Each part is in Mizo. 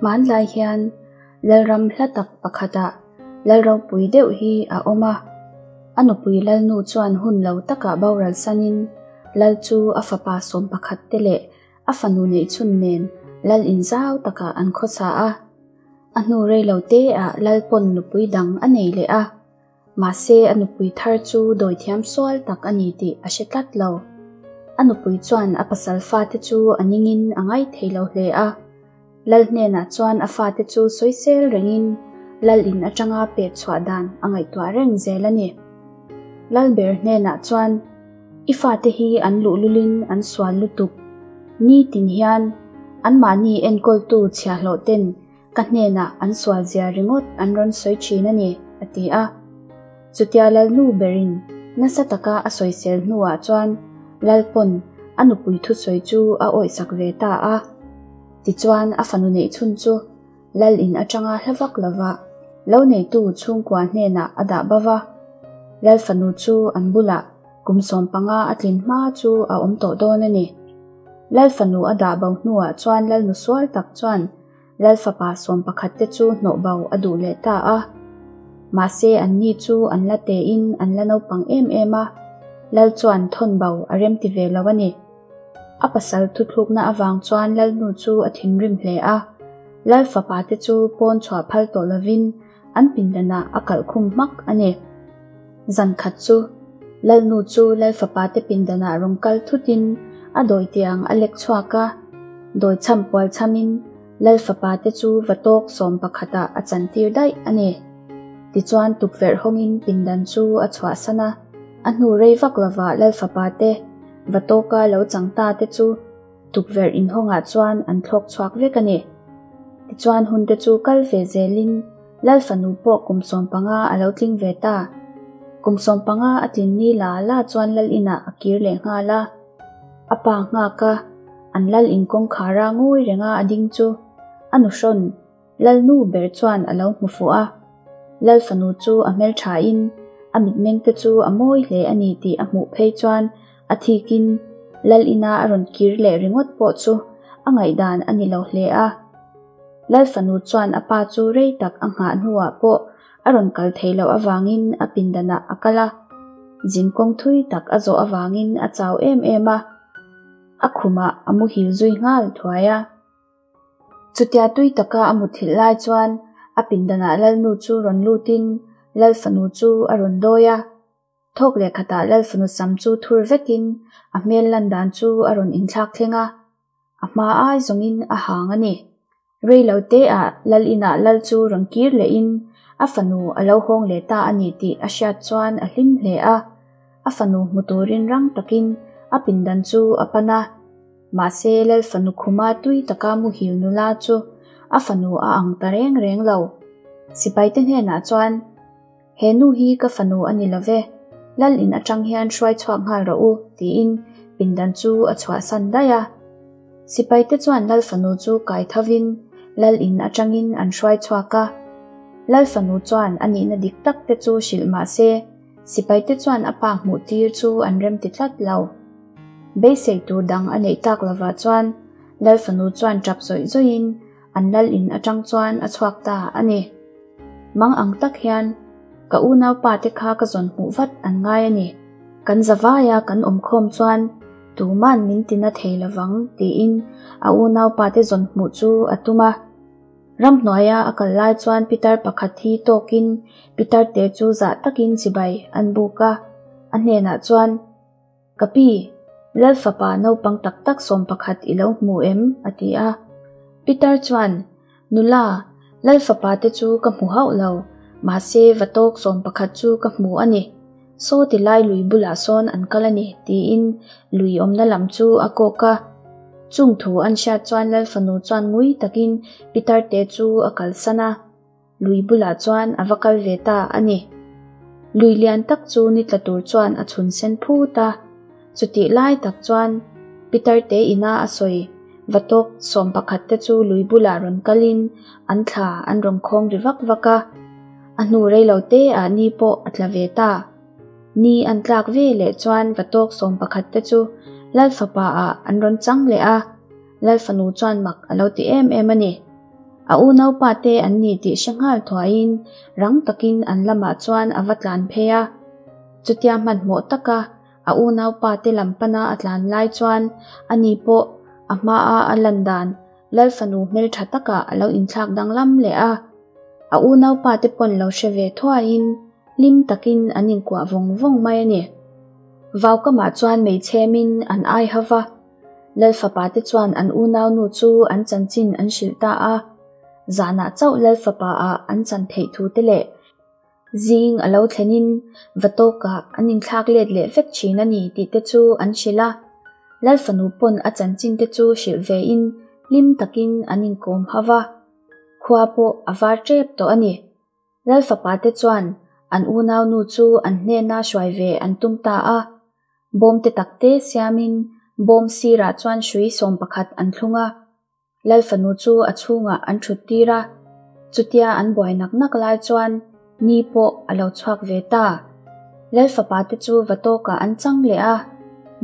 Hmanlai hian Lalram hla tak pakhatah Lal ropui deuh hi a awm a. A nupui Lalnu chuan hun lo takah boral sanin Lal chu a fapa 11 te leh a fanu neihchhun nen Lal inzau takah an khawsa a. A hnu rei lo teah Lal pawn nupui dang a nei leh a. Mahse a nupui thar chu dawithiam sual tak a ni tih a hre tlat lo. A nupui chuan a pasal fate chu a ningin a ngaih thei lo hle a. Lal hnenah chuan a fate chu sawisel rengin Lal in atanga pek chhuah dan a ngaihtuah reng zel a ni. Lal ber hnenah chuan, I fate hi an luhlulin an sual lutuk. Nitin hian anmahni enkawltu chhiahhlawh ten Ka hnenah an sual zia ringawt an rawn sawi thin a ni, a ti a. Chutia Lalnu berin nasa taka a sawisel hnuah chuan Lalpawn a nupui thusawi chu a awihsak ve ta a. Tichuan a fanu neihchhun chu Lal in atanga hla vak lova lo neitu chhungkua hnenah a dah bo va. Lal fanu chu an bulah kum 15 a tlin hma chu a awm tawh dawn a ni. Lal fanu a dah bo hnuah chuan Lalnu sual tak chuan Lal fapa 11 te chu hnawh bo a duh leh ta a. Mahse anni chu an la tein an la naupang em em a, Lal chuan thawn bo a remti ve lo a ni. A pasal thuthlukna avang chuan Lalnu chu a thinrim hle a, Lal fapa te chu pawn chhuah phal tawh lovin an pindanah a kalh khum hmak a ni. Zan khat chu Lalnu chu Lal fapa te pindanah rawn kal thutin a dawi tiang a lek chhuak a, dawi cham pual chamin Lal fapa te chu va tawk 11ah a chantir daih a ni. Tichuan tukverh hawngin pindan chu a chhuahsan a, a hnu rei vak lovah Lal fapa te va tawka lo chang ta te chu tukverh inhawngah chuan an thlawk chhuak vek a ni. Tichuan hun te chu kal ve zelin Lal fanu pawh kum 15 a lo tling ve ta. Kum 15 a tlin ni la la chuan Lal inah a kir leh nghal a. A pa nghak a, an Lal in kawngkhara ngawi renga a ding chu a nuhrawn Lalnu ber chuan a lo hmu fuh a. Lal fanu chu a hmelthain a mitmeng te chu a mawi hle a ni tih a hmuh phei chuan a thikin Lal ina a rawn kir leh ringawt pawh chu a ngaihdan a ni lo hle a. Lal fanu chuan a pa chu rei tak a nghah hnuah pawh a rawn kal thei loh avangin a pindanah a kal a. Zinkawng thui tak a zawh avangin a chau em em a. A khumah a muhil zui nghal thuai a. Chutia tui taka a muthilh lai chuan a pindanah Lalnu chu rawn lutin Lal fanu chu a rawn dawi a. Thawk leh khatah Lal fanu sam chu thur vekin a hmel lan dan chu a rawn inthlak thleng a. A hma ai zawngin a hang a ni. Rei lo teah Lal inah Lal chu rawn kir lehin a fanu a lo hawng leh ta a ni tih a hriat chuan a hlim hle a. A fanu hmu turin rang takin a pindan chu a pan a. Mahse Lal fanu khuma tui taka muhil nula chu a fanu a ang ta reng reng lo. Sipaite hnenah chuan, He nu hi ka fanu a ni lo ve, Lal in atang hian hruai chhuak nghal rawh u, tiin pindan chu a chhuahsan daih a. Sipaite chuan Lal fanu chu kai thovin Lal in atangin an hruai chhuak a. Lal fanu chuan a nihna dik tak te chu hrilh mahse sipaite chuan a pa hmuh tir chu an remti tlat lo. Beisei tur dang a neih tak lovah chuan Lal fanu chuan tap zawih zawihin an Lal in atang chuan a chhuak ta a ni. Mang ang tak hian ka unaupa te kha ka zawn hmuh vat an ngai a ni. Kan zavaia kan awm khawm chuan tuman min tina thei lovang tiin a unaupa te zawn hmuh chu a tum a. Ramhnuaia a kal lai chuan pitar pakhat hi tawkin pitar te chu zah takin chibai an buk a. A hnenah chuan, Ka pi, Lal fapa naupang tak tak 11 i lo hmu em? a ti a. Pitar chuan, Nula, Lal fapa te chu ka hmu hauh lo, mahse va tawk 11 chu ka hmu a ni. Saw ti lai lui bulah sawn an kal a ni, tiin lui awmna lam chu a kawk a. Chung thu an hriat chuan Lal fanu chuan ngui takin pitar te chu a kalsan a. Lui bulah chuan a va kal ve ta a ni. Lui lian tak chu ni tla tur chuan a chhun sen phut a. Chutih lai tak chuan pitar te ina a sawi va tawk 11 te chu lui bulah rawn kalin an thla an rawn khawng ri vak vak a. A hnu rei lo te ah ni pawh a tla ve ta. Ni an tlak ve leh chuan va tawk 11 te chu Lal fapa ah an rawn chang leh a. Lal fanu chuan mak a lo ti em em a ni. A unaupa te an ni tih hre nghal thuaiin rang takin an lamah chuan a va tlan phei a. Chutia hmanhmawh taka a unaupa te lam pana a tlan lai chuan ani pawh a hmaa a lan dan Lal fanu hmeltha takah a lo inthlak danglam leh a. A unaupa te pawn lo hre ve thuaiin hlim takin an inkuah vawng vawng mai a ni. Vaukamah chuan meichhemin an ai ho va. Lal fapa te chuan an unaunu chu an chanchin an hrilh ta a. Zanah chauh Lal fapa ah an chan theih thu te leh zing a lo thlenin va tawkah an inthlak let leh vek thin a ni tih te chu an hrilh a. Lal fanu pawn a chanchin te chu hrilh ve in hlim takin an inkawm ho va. Khua pawh a var tep tawh a ni. Lal fapa te chuan an unaunu chu an hnena hruai ve an tum ta a. Bawm te tak te siamin bawm sirah chuan hrui 11 an thlung a. Lal fanu chu a chhungah an thut tir a. Chutia an buai nak nak lai chuan ni pawh a lo chhuak ve ta. Lal fapa te chu va tawkah an chang leh a.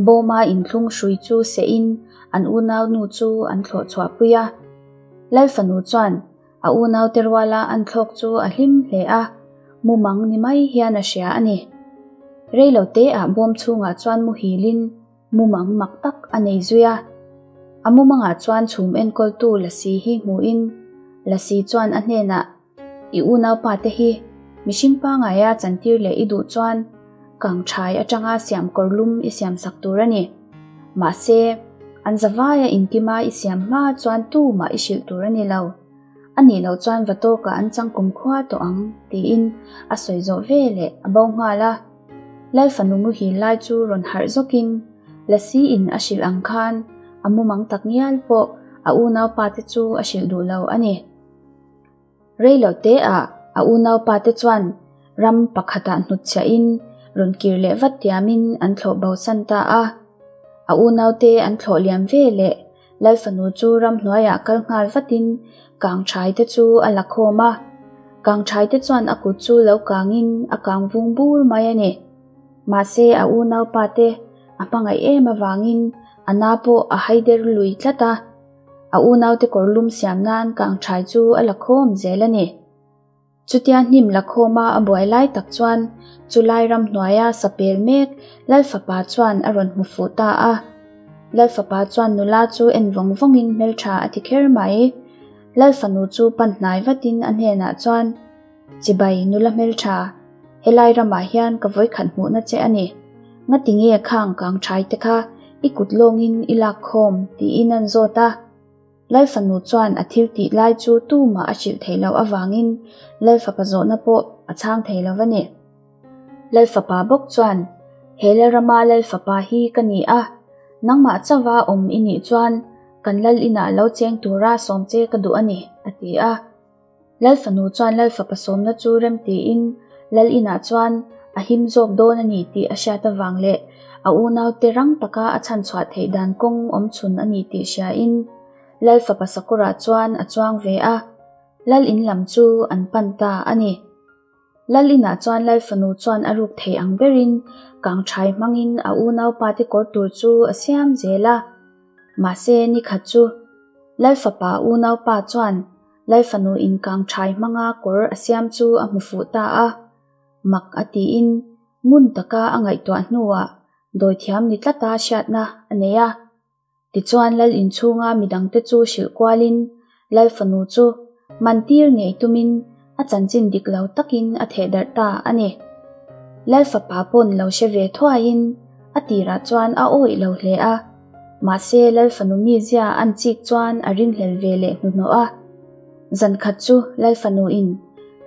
Bawma inthlung hrui chu sehin an unaunu chu an thlawh chhuahpui a. Lal fanu chuan A unaute ruala an thlawk chu a hlim hle a, mumang ni mai hian a hria a ni. Reiloteah bawm chhungah chuan muhilin mumang mak tak a nei zui a. A mumangah chuan chhum enkawltu Lasi hi hmuhin Lasi chuan a hnenah, I unaupa te hi mihring pangaia chantir leh i duh chuan kangthai atanga siam kawr lum i siamsak tur a ni. Mahse, an zavaia inkima i siam hma chuan tumah i hrilh tur a ni lo. A nih loh chuan va tawkah an chang kumkhua tawh ang, tiin a sawi zawh ve leh a bo nghal a. Lal fanu muhil lai chu rawn harh zawkin Lasi in a hrilh ang khan a mumang tak ngial pawh a unaupa te chu a hrilh duh lo a ni. Rei lo te ah a unaupa te chuan ram pakhatah hnutchhiahin rawn kir leh vat tiamin an thlawh bosan ta a. A unaute an thlawh liam ve leh Lal fanu chu ramhnuaiah kal nghal vatin kangthai te chu a la khawm a. Kangthai te chuan a kut chu lo kangin a kang vung bur mai a ni. Mahse a unaupa te a hmangaih em avangin a na pawh a haider lui tlat a. A unaute kawr lum siam nan kangthai chu a la khawm zel a ni. Chutia hnim la khawma a buai lai tak chuan chulai ramhnuaia sapel mek Lal fapa chuan a rawn hmu fuh ta a. Lal fapa chuan nula chu en vawng vawngin hmeltha a ti kher mai. Lal fanu chu pan hnai vatin a hnenah chuan, Chibai nula hmeltha, helai ramah hian ka vawikhat hmuhna che a ni. Ngati nge khang kangthai te kha i kut lawngin i lak khawm? tiin an zawt a. Lal fanu chuan a thil tih lai chu tumah a hrilh theih loh avangin Lal fapa zawhna pawh a chhang thei lo a ni. Lal fapa bawk chuan, He Lalrama Lal fapa hi ka ni a, nangmah chauha awm i nih chuan kan Lal inah lo cheng tura sawm che ka duh a ni, a ti a. Lal fanu chuan Lal fapa sawmna chu rem tiin Lal inah chuan a him zawk dawn a ni tih a hriat avang leh a unaute rang taka a chhanchhuah theih dan kawng awm chhun a ni tih hriain Lal fapa sakawrah chuan a chuang ve a, Lal in lam chu an pan ta a ni. Lal inah chuan Lal fanu chuan a ruk thei ang berin kangthai hmangin a unaupa te kawr tur chu a siam zel a. Mahse nikhat chu Lal fapa unaupa chuan Lal fanu in kangthai hmanga kawr a siam chu a hmu fuh ta a, mak a tiin ngun taka a ngaihtuah hnuah dawithiam ni tlata hriatna a nei a. Tichuan Lal inchhunga midangte chu hrilh kualin Lal fanu chu mantir ngei tumin a chanchin dik lo takin a thehdarh ta a ni. Lal fapa pawn lo hre ve thuaiin a tirah chuan a awih lo hle a, mahse Lal fanu mizia an chik chuan a ringhlel ve leh hnuhnawh a. Zan khat chu Lal fanu in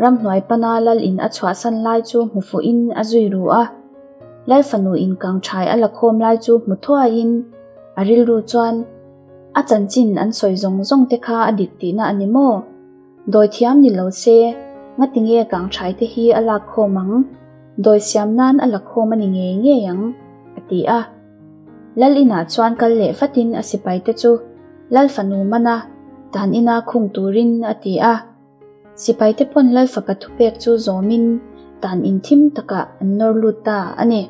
ramhnuai pana Lal in a chhuahsan lai chu hmu fuhin a zui ru a. Lal fanu in kangthai a la khawm lai chu hmu thuaiin a rilru chuan a chanchin an sawi zawng zawng te kha a dik tihna a ni maw? Dawi thiam ni lo se, ngatinge kangthai te hi a lak khawm ang? Dawi siam nan a la khawm a ni ngei ngei ang, a ti a. Lal inah chuan kal leh vatin a sipai te chu Lal fanu mana tan ina khung turin a ti a. Sipai te pawn Lal fapa thupek chu zawmin tan in thim takah an nawr lut ta a ni.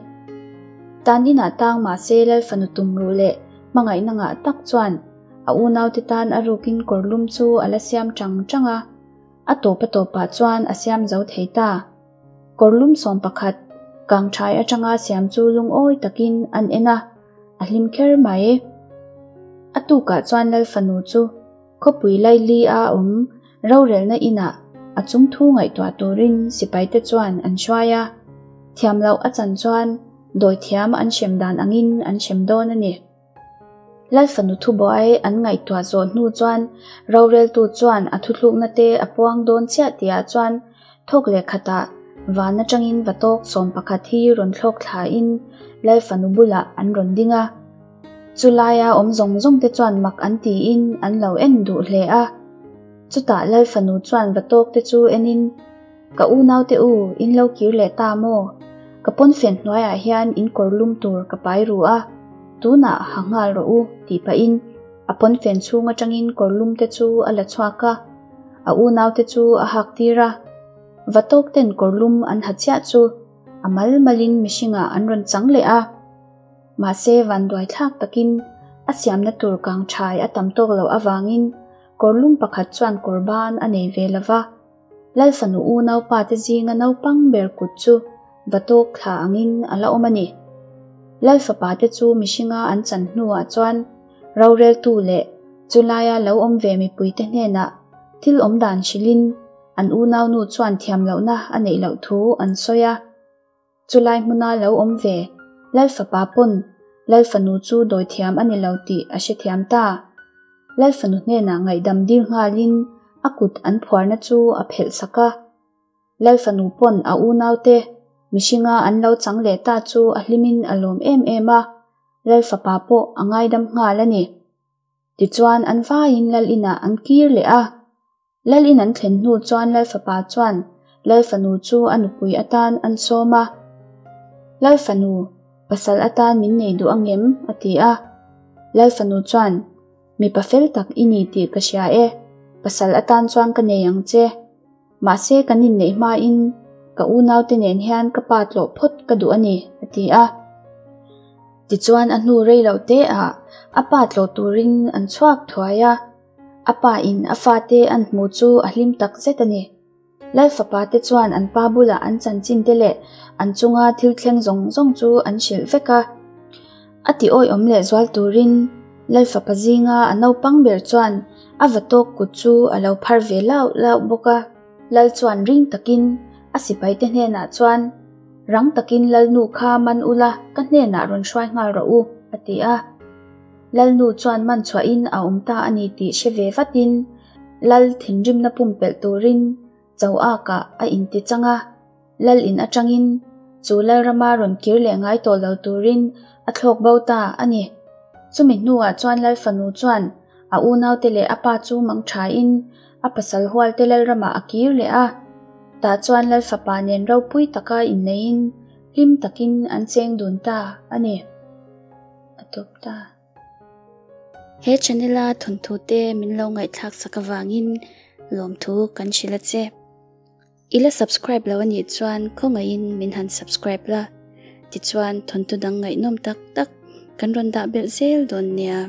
Tan inah tang mahse Lal fanu tumruh leh hmangaihna ngah tak chuan. A unaute tan a rukin kawrlum chu a la siam chang chang a, a tawp a tawpah chuan a siam zo thei ta. Kawrlum 11 kangthai atanga siam chu lungawi takin an en a, a hlim kher mai. A tukah chuan Lal fanu chu khawpui laili a awm rorelna inah a chungthu ngaihtuah turin sipaite chuan an hruai a, thiam loh a chan chuan dawithiam an hrem dan angin an hrem dawn a ni. Lal fanu thubuai an ngaihtuah zawh hnu chuan roreltu chuan a thuthlukna te a puang dawn chiah tihah chuan thawk leh khatah van atangin vatawk 11 hi rawn thlawk thlain Lal fanu bulah an rawn ding a. Chulaia awm zawng zawng te chuan mak an tiin an lo en duh hle a. Chutah Lal fanu chuan vatawk te chu enin, Ka unaute u, in lo kir leh ta maw? Ka pawnfen hnuaiah hian in kawr lum tur ka pai ru a, tunah ha nghal rawh u, tih pahin a pawnfen chhung atangin kawr lum te chu a la chhuak a, a unaute chu a hak tir a. Vatawk ten kawr lum an ha chiah chu a mal malin mihringah an rawn chang leh a. Mahse vanduai thlak takin a siamna tur kang thai a tam tawk loh avangin kawr lum pakhat chuan kawr ban a nei ve lova. Lal fanu unaupa te zinga naupang ber kut chu vatawk thla angin a la awm a ni. Lal fapa te chu mihringa an chan hnuah chuan roreltu leh chulaia lo awm ve mipuite hnenah thil awm dan hrilhin an unaunu chuan thiam lohna a neih loh thu an sawi a. Chulai hmuna lo awm ve Lal fapa pawn Lal fanu chu dawithiam a ni lo tih a hrethiam ta. Lal fanu hnenah ngaihdam dil nghalin a kut an phuarna chu a phelh sak a. Lal fanu pawn a unaute mihringa an lo chang leh ta chu a hlimin a lawm em em a, Lal fapa pawh a ngaidam nghal a ni. Tichuan an vaiin Lal inah an kir leh a. Lal in an thlen hnu chuan Lal fapa chuan Lal fanu chu a nupui atan an sawm a. Lal fanu, pasal atan min nei duh angem? a ti a. Lal fanu chuan, Mipa fel tak i ni tih ka hria e, pasal atan chuan ka nei ang che. Mahse kan inneih hmain ka unaute nen hian ka pa tlawh phawt ka duh a ni, a ti a. Tichuan a hnu rei loh te ah a pa tlawh turin an chhuak thuai a. A pa in a fate an hmu chu a hlim tak zet a ni. Lal fapa te chuan an pa bulah an chanchin te leh an chunga thil thleng zawng zawng chu an hrilh vek a. A ti awihawm leh zual turin Lal fapa zinga a naupang ber chuan a vatawk kut chu a lo phar ve lauh lauh bawk a. Lal chuan ring takin a sipaite hnenah chuan, Rang takin Lalnu kha man ula ka hnenah rawn hruai nghal rawh u, a ti a. Lalnu chuan man chhuahin a awm ta a ni tih hre ve vatin Lal thinrimna pumpelh turin cho akah a inti chang a, Lal in atangin chu Lalrama rawn kir leh ngai tawh lo turin a thlawk bo ta a ni. Chumi hnuah chuan Lal fanu chuan a unaute leh a pa chu mang thain a pasal hualte Lalramah a kir leh a, tah chuan Lal fapa nen ropui taka inneihin hlim takin an cheng dun ta a ni. A tawp ta. He channel a thawnthu te min lo ngaihthlak sak avangin lawmthu kan hrilh a che. I la subscribe lo anih chuan khawngaihin min han subscribe la, tichuan thawnthu dang ngaihnawm tak tak kan rawn dah belh zel dawn nia.